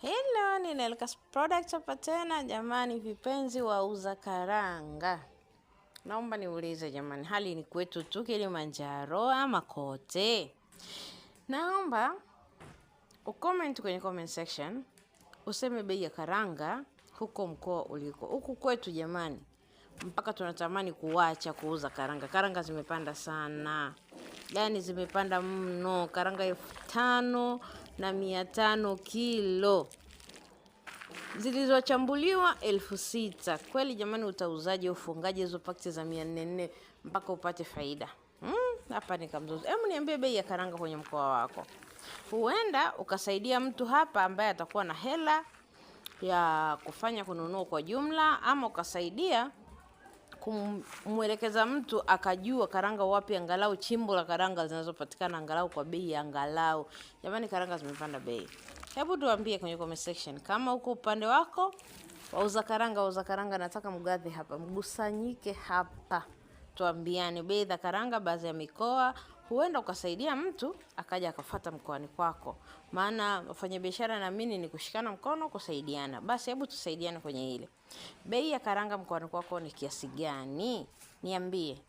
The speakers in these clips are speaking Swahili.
Hello, ni Nelcas Products hapa tena jamani, vipenzi wauza karanga. Naomba niulize jamani, hali ni kwetu tu Kilimanjaro ama kote? Naomba ucomment kwenye comment section useme bei ya karanga huko mkoa uliko. Huku kwetu jamani, mpaka tunatamani kuwacha kuuza karanga. Karanga zimepanda sana, yaani zimepanda mno. Karanga 5,500 kilo, zilizochambuliwa 6,000. Kweli jamani, utauzaje ufungaje hizo pakti za 400 mpaka upate faida? Hapa ni kamzozo. Hebu niambie bei ya karanga kwenye mkoa wako. Huenda ukasaidia mtu hapa ambaye atakuwa na hela ya kufanya kununua kwa jumla, ama ukasaidia kumwelekeza mtu akajua karanga wapi, angalau chimbo la karanga zinazopatikana angalau kwa bei ya angalau. Jamani, karanga zimepanda bei. Hebu tuambie kwenye comment section kama uko upande wako wauza karanga, wauza karanga, nataka mgadhi hapa, mgusanyike hapa, tuambiane bei za karanga baadhi ya mikoa. Huenda ukasaidia mtu akaja akafuata mkoani kwako, maana wafanyabiashara naamini ni kushikana mkono, kusaidiana. Basi hebu tusaidiane kwenye ile bei ya karanga mkoani kwako ni kiasi gani, niambie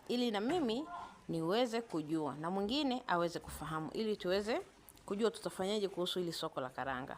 ili na mimi niweze kujua na mwingine aweze kufahamu, ili tuweze kujua tutafanyaje kuhusu hili soko la karanga.